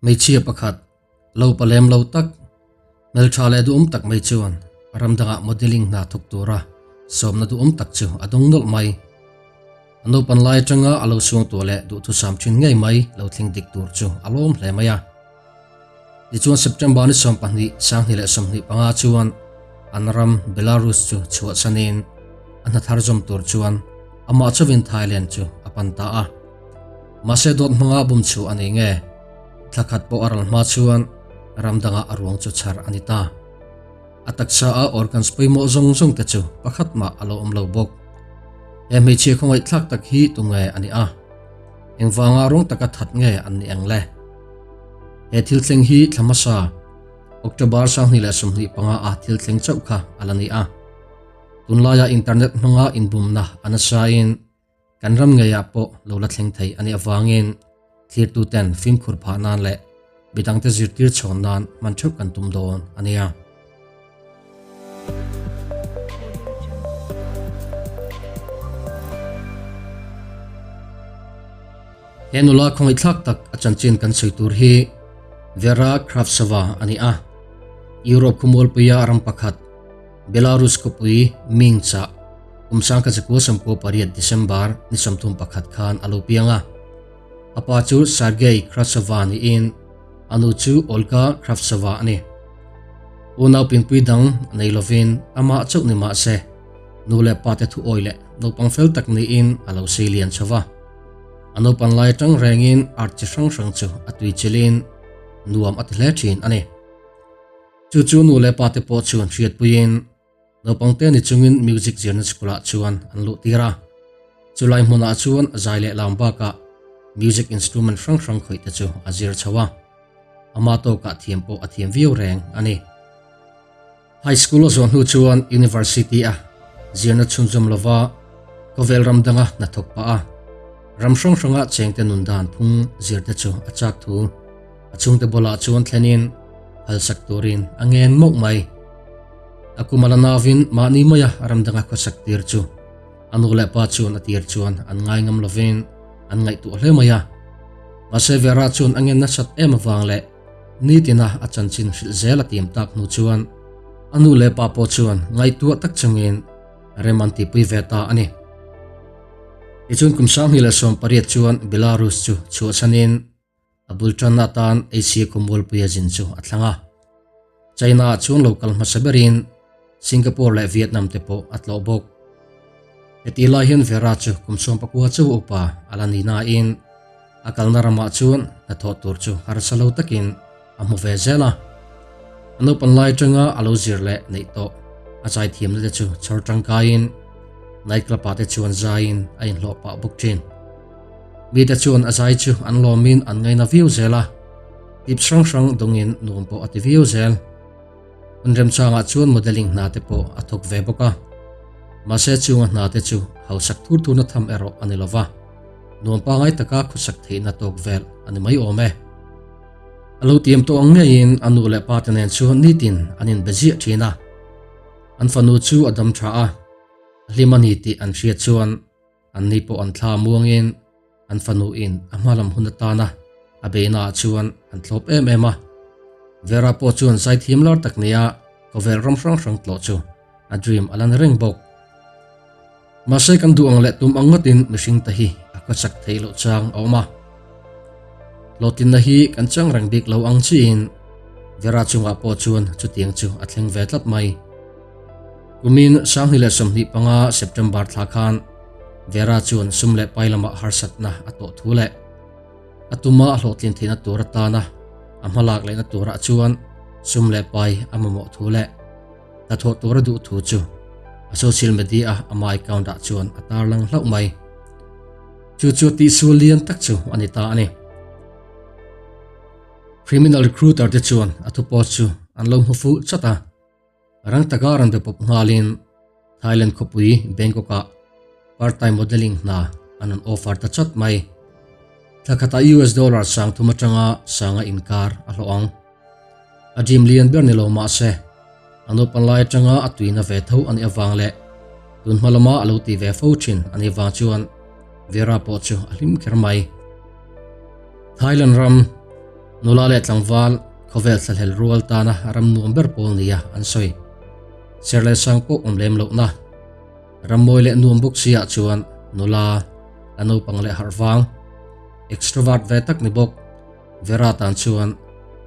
Hmeichhia pakhat, lo pa lem lo tak, hmeltha leh duhawm tak mai chuan ram dangah modelling hna thawk tura sawmna duhawm tak chu a dawng nawlh mai. A naupan lai atanga a lo suang tur leh duhthusam thin ngei mai lo thleng dik tur chu a lawm hle mai a. Tichuan September ni 12, 2025 chuan an ram Belarus chu chhuahsanin a hna thar zawm tur chuan amah chauhin Thailand chu a pan ta a. Mahse dawt hmanga bum chhuah a nei nge? Thla khat pawh a ral hma chuan ram dangah a ruang chu chhar a ni ta. A taksa a organs pawimawh zawng zawng te chu pakhat mah a lo awm lo bawk. He hmeichhia khawngaihthlak tak hi tu nge a nih a? Engvanga rawng taka that nge an nih ang le? He thil thleng hi thla hmasa October 2025 a thil thleng chauh kha a la ni a. Tunlaia internet hmanga inbumna a nasain Kan ram ngeiah pawh lo la thleng thei a nih avangin thlirtuten fimkhur phah nan leh midangte zirtir chhawn nan hman theuh kan tum dawn a nia. He nula khawngaihthlak tak a chanchin kan sawi tur hi Vera Kravtsova a ni a. Europe khawmualpuia ram pakhat Belarus khawpui Minsk-ah kum 1998 December ni 31 khan a lo piang a. A pa chu Sergei Kravtsova niin a nu chu Olga Kravtsova a ni. Unau pinpui dang nei lovin amah chauh ni mah se, nu leh pa te thu awi leh naupang fel tak niin a lo sei lian chho va. A naupan lai atang rengin art chi hrang hrang chu a tui chilhin nuam a ti hle thin a ni. Chu chu nu leh pa te pawh chuan hriatpuiin naupangte ni chungin music zirna school ah chuan an luh tir a. Chulai hmunah chuan zai leh lam bakah music instrument hrang hrang khawih te chu a zir chho a. Ama tawkah thiam pawh a thiam viau reng a ni. High school a zawh hnu chuan university a zirna chhunzawm lova khawvel ram danga hnathawk pah a, ram hrang hranga chengte nun dan phung zir te chu a chak thu. A chhungte bulah chuan thlenin phalsak turin a ngen mawlh mai. A kum a la nauvin mahni maia ram danga khawsak tir chu a nu leh pa chuan a tir chuan an ngai ngam lovin an ngaihtuah hle mai a. Mahse Vera chuan a ngen nasat em avang leh nitina a chanchin hrilh zel a tiam tak hnu chuan a nu leh pa pawh chuan ngaihtuah tak chungin rem an tihpui ve ta a ni. Tichuan kum 2018 chuan Belarus chu chhuahchhanin A bul tanna atan Asia khawmualpuia zin chu a thlang a. China ah chuan lo kal hmasa berin Singapore leh Vietnam te pawh a tlawh bawk. Heti lai hian Vera chu kum 14 chauh upa a la ni nain a kalna ramah chuan hnathawh tur chu harsa lo takin a hmu ve zel a. A naupan lai atanga a lo zir leh neih tawh a zaithiamna te chu chhawr tangkaiin night club ah te chuan zaiin a inhlawh pah bawk thin. Mite chuan a zai chu an lawmin an ngaina viau zel a, tips hrang hrang dawngin nuam pawh a ti viau zel. Hun remchangah chuan modelling hna te pawh a thawk ve bawk a, mahse chunga hna te chu hausak thur thurna tham erawh a ni lo va, nuam pangai taka khawsak theihna tawk vel a ni mai awm e. A lo tiam tawh ang ngeiin a nu leh pa te nen chuan nitin an inbe ziah thin a, an fanu chu a dam tha a, a hlim a ni tih an hriat chuan An ni pawh an thla muangin an fanu in a hma lam hun atana a beihna ah chuan an thlawp em em a. Vera pawh chuan zaithiam lar tak nia khawvel ram hrang hrang tlawh chu a dream a la ni reng bawk. Mahse kan duh ang leh tum ang ngawtin mihring te hi a khawchak theih loh chang a awm a. Hlawhtlinna hi kan chang reng bik lo ang chiin Vera chungah pawh chuan chutiang chu a thleng ve tlat mai. Kumin 2025 September thla khan Vera chuan sum leh pai lamah harsatna a tawh thu leh a tuma a hlawhtlin theihna tur atana a hmalak lehna turah chuan sum leh pai a mamawh thu leh hnathawh tur a duh thu chu a social media a ama account ah chuan a tarlang hlauh mai. Chu chu tihsual lian tak chu a ni ta a ni. Criminal recruiter te chuan a thu post chu an lo hmu fuh chat a. Rang taka rawn be pawp nghalin Thailand khawpui Bangkok-ah part-time modelling hna an rawn offer ta chat mai. Thla khatah US dollar 3000 atanga sanga inkar a hlawh ang. A dream lian ber ni lo mah se, a naupan lai atanga a tuina ve tho a nih avang leh tun hma lama a lo ti ve fo thin a nih vang chuan Vera pawh chu a hlim kher mai. Thailand ram. Nula leh tlangval khawvel thlahlel rual tana ram nuam ber pawl nia an sawi. Ser leh sang pawh awm lem lohna ram mawi leh nuam bawk siah chuan nula la naupang leh harh vang, extrovert ve tak ni bawk Vera tan chuan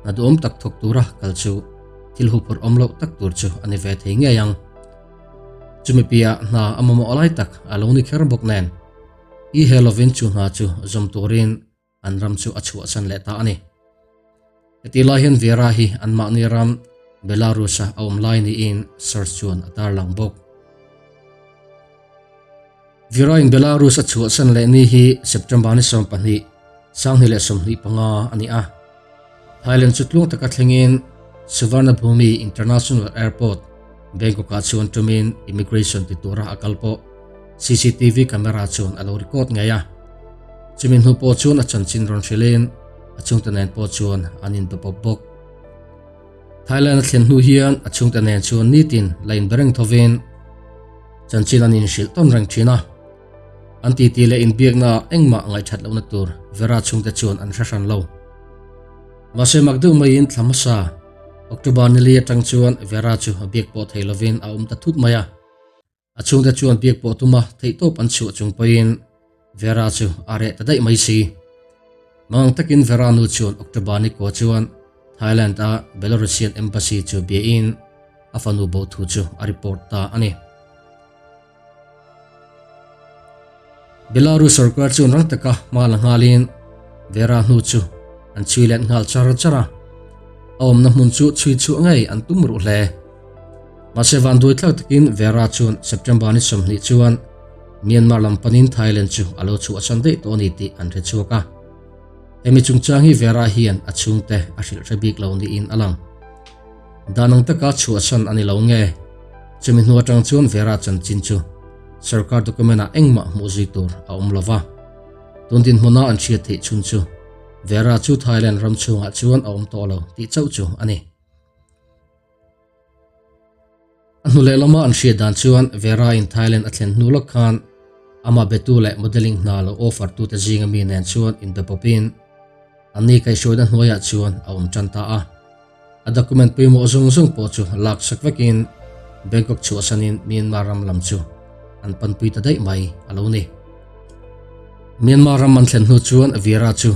hna duhawm tak thawk tura kal chu thil huphurh awm loh tak tur chu a ni ve thei ngei ang. Chumi piah hna a mamawh lai tak a lo ni kher bawk nen, i he lovin chu hna chu zawm turin an ram chu a chhuahsan leh ta a ni. Hetih lai hian Vera hi anmahni ram Belarus-a a awm lai niin source chuan a tarlang bawk. Vera in Belarus a chhuahsan leh ni hi September ni 12, 2025 a ni a. Thailand chu tluang taka thlengin Suvarnabhumi International Airport, Bangkok-ah chuan tumin immigration ti tura a kal pawh CCTV camera chuan a lo record ngei a. Chumi hnu pawh chuan a chanchin rawn hrilhin a chhungte nen pawh chuan an inbe pawp bawk. Thailand a thlen hnu hian a chhungte nen chuan nitin la inbe reng thovin chanchin an inhrilh tawn reng thin a. An titi leh inbiaknaah engmah ngaihthat lohna tur Vera chhungte chuan an hre hran lo. Mahse mak deuh maiin thla hmasa October ni li atang chuan Vera chu a biak pawh thei lovin a awm ta thut mai a. A chhungte chuan biak pawh tuma theihtawp an chhuah chung pawhin Vera chu a reh ta daih mai si. Mangang takin Vera nu chuan October ni kua chuan Thailand a Belarusian Embassy chu biain a fanu bo thu chu a report ta a ni. Belarus sorkar chuan rang taka hma la nghalin Vera hnu chu an chhui let nghal char char a. A awmna hmun chu chhui chhuah ngei an tum ruh hle. Mahse vanduai thlak takin Vera chuan September ni 20 chuan Myanmar lam panin Thailand chu a lo chhuahsan daih tawh a ni tih an hre chhuak a. Hemi chungchang hi Vera hian a chhungte a hrilh hre bik lo niin a lang. Dan ang taka chhuahsan a ni lo nge? Chumi hnu atang chuan Vera chanchin chu sarkar document-ah engmah hmuh zui tur a awm lo va. Tun dinhmuna an hriat theih chhun chu Vera chu Thailand ram chhungah chuan a awm tawh lo tih chauh chu a ni. A hnu leh lama an hriat dan chuan Vera in Thailand a thlen hnu lawk khan amah betu leh modelling hna lo offer tute zinga mi nen chuan inbe pawpin anni kaihhruaina hnuaiah chuan a awm tan ta a. A document pawimawh zawng zawng pawh chu lak sak vekin Bangkok chhuahsanin Myanmar ram lam chu an panpui ta daih mai a lo ni. Myanmar ram an thlen hnu chuan Vera chu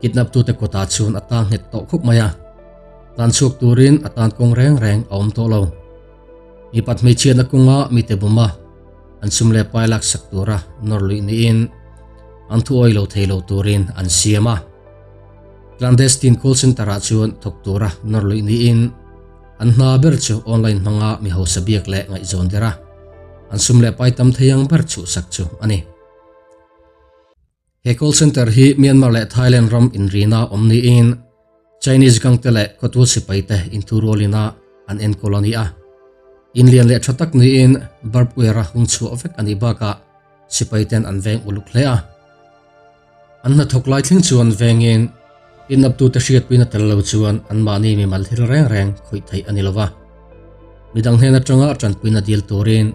kidnap tute kawtah chuan a tang nghet tawh khawp mai a. Tlan chhuak turin a tan kawng reng reng a awm tawh lo. Mipat hmeichhiatna kawnga mite buma an sum leh pai lak sak tura nawr luih niin an thu awih lo thei lo turin an siam a. Clandestine call center-ah chuan thawk tura nawr luih niin an hna ber chu online hmanga mi hausa biak leh ngaihzawn der a, an sum leh pai tam thei ang ber chhuhsak chu a ni. He call center hi Myanmar leh Thailand ram inrina awm niin Chinese gang te leh khawtual sipai te inthurualina an enkawl a ni a. In lian leh tha tak niin barbed wire a hung chhuah vek a nih bakah sipai ten an veng uluk hle a. An hnathawk lai thleng chuan vengin kidnap-tute hriatpuina tel lo chuan anmahni mimal thil reng reng khawih theih a ni lo va. Midang hnen atanga tanpuina dil turin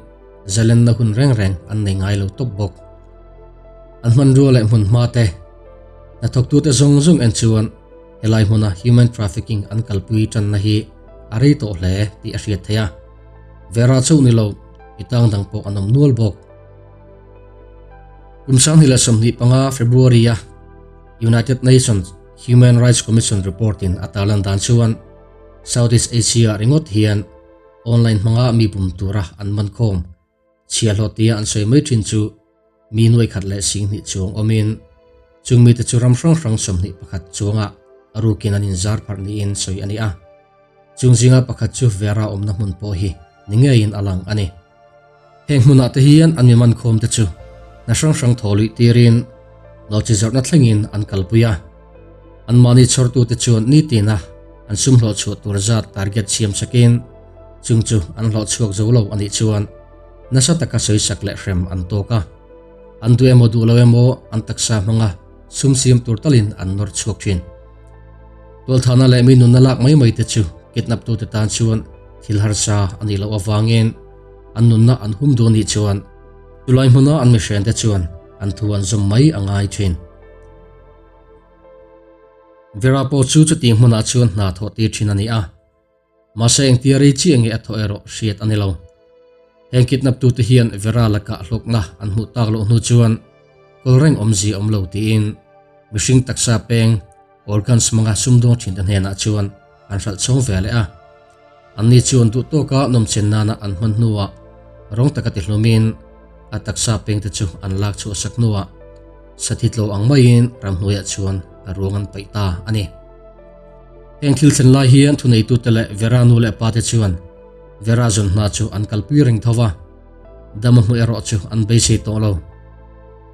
zalenna hun reng reng an nei ngai lo tawp bawk. An hmanrua leh hmun hma te, hnathawktute zawng zawng en chuan helai hmuna human trafficking an kalpui tanna hi a rei tawh hle tih a hriat theih a. Vera chauh ni lo, mi tang dang pawh an awm nual bawk. Kum 2025 February-a United Nations Human Rights Commission report-in a tarlan dan chuan Southeast Asia ringawt hian online hmanga mi bum tura an man khawm chhiahhlawh tia an sawi mai thin chu mi nuai khat leh 20,000 chuang awmin chung mite chu ram hrang hrang 21 chuangah a rukin an inzar pharh niin sawi a ni a. Chung zinga pakhat chu Vera awmna hmun pawh hi ni ngeiin a lang a ni. Heng hmunah te hian an mi man khawm te chu hna hrang hrang thaw luih tirin nawhchi zawrhna thlengin an kalpui a. Anmahni chhawrtute chuan nitina an sum hlawh chhuah tur zat target siam sakin chung chu an hlawh chhuak zo lo a nih chuan nasa taka sawisak leh hrem an tawk a. An duh emaw duh lo emaw an taksa hmanga sum siam tur talin an nawr chhuak thin. Tualthahna leh mi nunna lak mai mai te chu kidnap tute tan chuan thil harsa a nih loh avangin an nunna an hum duh anih chuan chulai hmuna an mihrente chuan an thu an zawm mai a ngai thin. Vera pawh chu chutiang hmunah chuan hna thawh tir thin a ni a. Mahse engtia rei chiah nge a thawh erawh hriat a ni lo. Heng kidnap tute hian Vera lakah hlawkna an hmuh tak loh hnu chuan kawl reng awmzia awm lo tiin mihring taksa peng organs hmanga sumdawng thinte hnenah chuan an hralh chhawng ve leh a. Anni chuan duh tawka nawmchen nana an hman hnuah rawng taka ti hlumin a taksa pengte chu an lak chhuah sak hnuah sathi tlo ang maiin ramhnuaiah chuan a ruang an paih ta a ni. Heng thil thlen lai hian thuneitute leh Vera nu leh pate chuan Vera zawn hna chu an kalpui reng tho va, dam a hmu erawh chu an beisei tawh lo.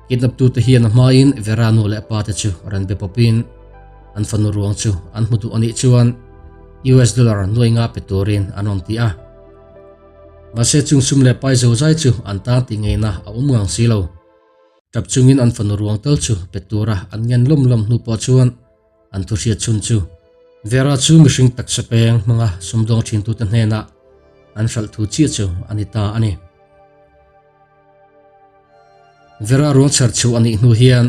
Kidnap-tute hian a hmain Vera nu leh pate chu rawn be pawpin an fanu ruang chu an hmu duh a nih chuan US dollar nuai nga pe turin an rawn ti a. Mahse chung sum leh pai zozai chu an tan tih ngeina a awm ngang si lo. Tap chungin an fanu ruang tal chu pe tura an ngen lawm lawm hnu pawh chuan An thu hriat chhun chu Vera chu mihring taksa peng hmanga sumdawng thintute hnenah an hralh thu chiah chu a ni ta a ni. Vera ruang chher chhuah a nih hnu hian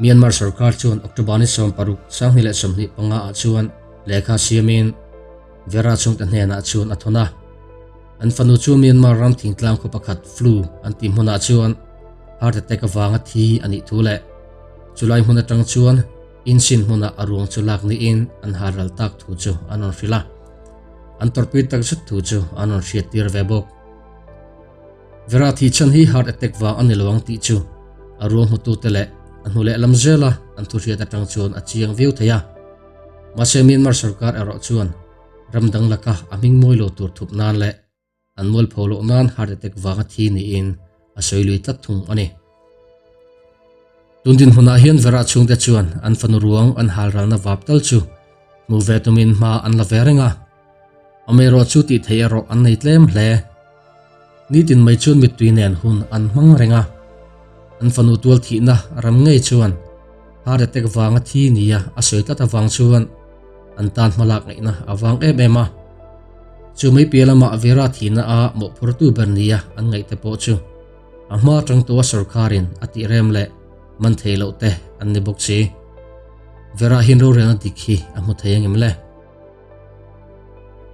Myanmar sorkar chuan October ni 16, 2025 ah chuan lehkha siamin Vera chhungte hnenah chuan a thawn a. An fanu chu Myanmar ram thingtlang khaw pakhat flu an tih hmunah chuan heart attack avanga thi a nih thu leh Chulai hmun atang chuan insin hmunah a ruang chu lak niin an har ral tak thu chu an rawn hrilh a, an tawrhpui tak zet thu chu an rawn hriat tir ve bawk. Vera thih chhan hi heart attack vang a ni lo ang tih chu a ruang hmutute leh a hnu leh lam zela an thu hriat atang chuan a chiang viau thei a. Mahse Myanmar sorkar erawh chuan ram dang laka a hming mawi lo tur thup nan leh An mualpho loh nan heart attack vanga thi niin a sawi lui tlat thung a ni. Tun dinhmunah hian Vera chhungte chuan an fanu ruang an hal ralna vap tal chu hmuh ve tumin hma an la ve reng a. Amaherawh chu tih theih erawh an nei tlem hle. Nitin mai chuan mittui nen hun an hmang reng a. An fanu tual thihna ram ngei chuan heart attack vanga thi nia a sawi tlat avang chuan an tan hmalak ngaihna a vang em em a. Chu mai piah lamah Vera thihna a mawhphurtu ber nia an ngaih te pawh chu a hma atang tawha sorkarin a tih rem leh man thei loh te an ni bawk si. Vera hian rorelna dik hi a hmu thei angem le?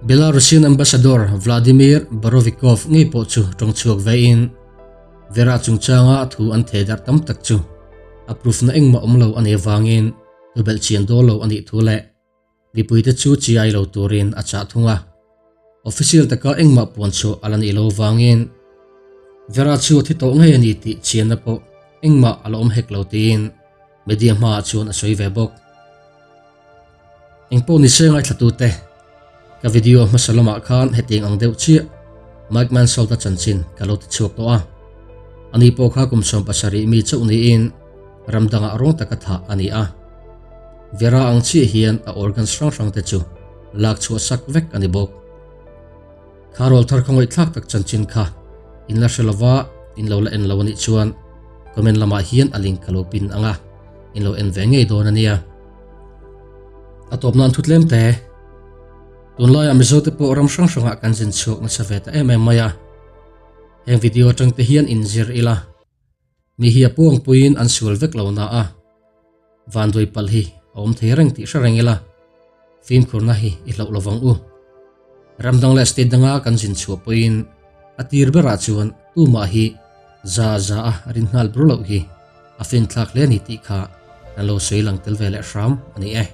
Belarusian Ambassador Vladimir Borovikov ngei pawh chu tawng chhuak vein Vera chungchanga thu an theh darh tam tak chu a proof na engmah awm lo a nih avangin thu belhchian dawl lo a nih thu leh Mipuite chu chiai lo turin a chah thung a, official taka engmah puan chhuah a la nih lo vangin Vera chu a thi tawh ngei a ni tih chianna pawh engmah a la awm hek lo tiin media hmaah chuan a sawi ve bawk. Engpawh ni se ngaithlatute, ka video hmasa lamah khan hetiang ang deuh chiah Mike Mansholt-a chanchin ka lo ti chhuak tawh a, ani pawh kha kum 70 mi chauh niin ram dangah rawng taka thah a ni a. Vera ang chiah hian a organs hrang hrang te chu lak chhuah sak vek a ni bawk. Kha rawl thar khawngaih thlak tak chanchin kha in la hre lova in lo la en lo a nih chuan comment lamah hian a link ka lo pin ang a, in lo en ve ngei dawn a nia. A tawp nan thu tlem te. Tunlaiah Mizo te pawh ram hrang hrangah kan zin chhuak nasa ve ta em em mai a. Heng video atang te hian inzir ila. Mi hi a puangpuiin an sual vek lo na a, vanduai palh hi a awm thei reng tih hre reng ila, fimkhurna hi i hlauh lovang u. Ram dang leh state danga kan zin chhuah pawhin a tir berah chuan tumah hi za za a rin nghal bur loh hi a finthlak hle a ni tih kha kan lo sawi lang tel ve leh hram a ni e.